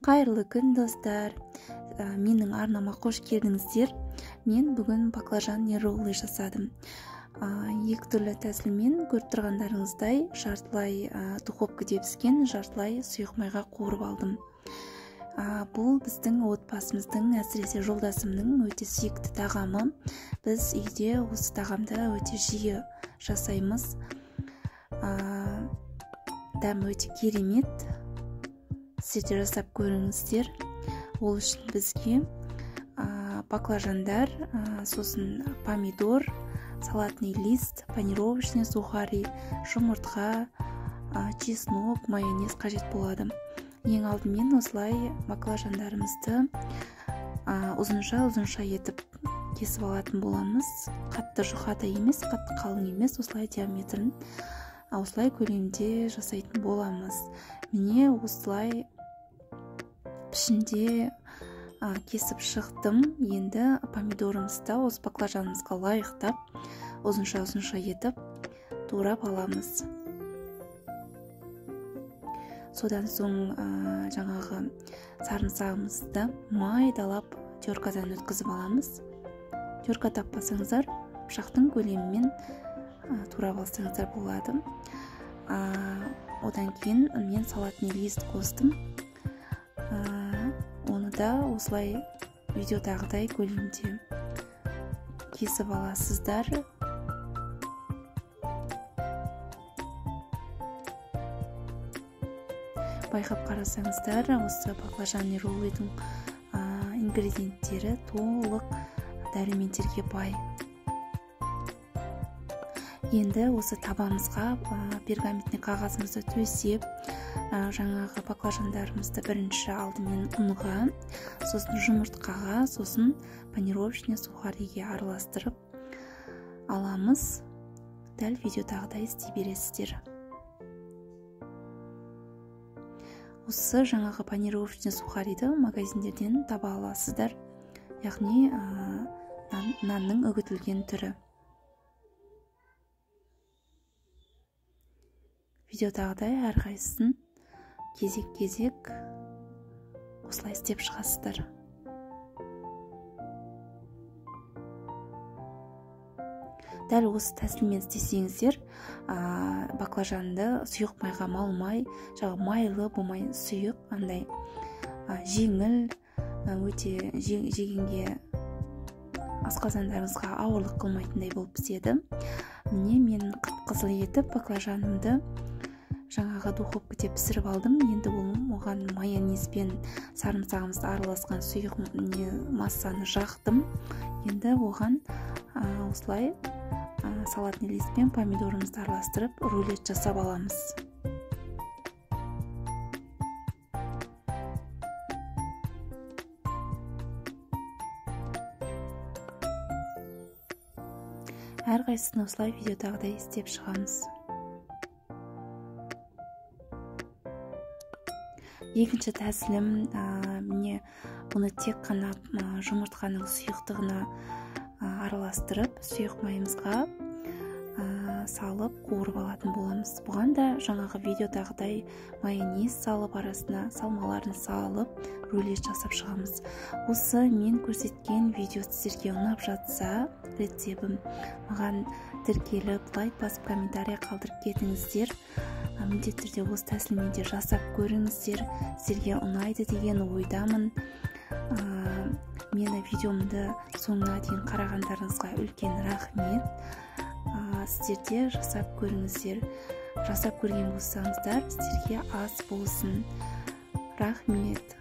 Қайырлы күн, достар! Менің арнама қош келдіңіздер. Мен бүгін баклажан роллы жасадым. Екі түрлі тәсілмен, көріп тұрғандарыңыздай, жартылай духовкада піскен, жартылай сұйық майға қуырып алдым. Бұл біздің отбасымыздың, әсіресе жолдасымның өте сүйікті тағамы. Біз үйде осы тағамды өте жиі жасаймыз. Дәмі өте керемет. Сіздер жасап көріңіздер. Ол үшін бізге баклажандар, сосын помидор, салатный лист, панировочный сухари, жұмыртқа, чеснок, майонез қажет болады. Ең алдымен осылай баклажандарымызды ұзынша-ұзынша етіп кесіп алатын боламыз. Қатты жұқа да емес, қатты қалың емес, осылай диаметрін осылай көлемде жасайтын боламыз. Міне, осылай пішінде кесіп шықтым. Енді помидорымызды осы баклажанымызға лайықтап ұзынша-ұзынша етіп турап аламыз. Содан соң жаңағы сарымсағымызды майдалап теркадан өткізіп аламыз. Терка таппасаңыздар, пышақтың көлемімен турап алсаңыздар болады. Одан кейін мен салатный лист қостым. Оны да осылай видеодағыдай көлемде кесіп аласыздар. Байқап қарасаңыздар, осы баклажан роллыдың ингредиенттері толық дәрумендерге бай. Енді осы табамызға пергаментный қағазымызды төсеп, жаңағы баклажандарымызды бірінші алдымен ұнға, сосын жұмыртқаға, сосын панировочный сухариге араластырып аламыз. Дәл видеодағыдай істей бересіздер. Осы жаңағы панировочный сухариді магазиндерден таба аласыздар, яғни нанның үгітілген түрі. Видеодағыдай әрқайсысын кезек-кезек осылай істеп шығасыздар. Дәл осы тәсілмен істесеңіздер, баклажанды сұйық майға малмай, жаңағы майлы болмай, сұйық, андай жеңіл, өте жегенге асқазандарыңызға ауырлық қылмайтындай болып піседі. Міне, мен қып-қызыл етіп баклажанымды жаңағы духовкада пісіріп алдым. Енді оған майонез бен сарымсағымызды араласқан сұйық массаны жақтым. Енді оған осылай салатный лист пен помидорымызды араластырып рулет жасап аламыз. Әрқайсысын осылай видеодағыдай істеп шығамыз. Екінші тәсілім, міне, бұны тек қана жұмыртқаның сұйықтығына араластырып, сұйық майымызға салып қуырып алатын боламыз. Бұған да жаңағы видеодағыдай майонез салып, арасына салмаларын салып, рулет жасап шығамыз. Осы мен көрсеткен видео сіздерге ұнап жатса, рецебім, маған тіркеліп, лайк басып, комментарий қалдырып кетіңіздер. Міндетті түрде осы тәсілмен де жасап көріңіздер, сіздерге ұнайды деген ойдамын. Мені видеомды соңына дейін қарағандарыңызға үлкен рахмет. Сіздер де жасап көріңіздер. Жасап көрген болсаңыздар, сіздерге ас болсын. Рахмет.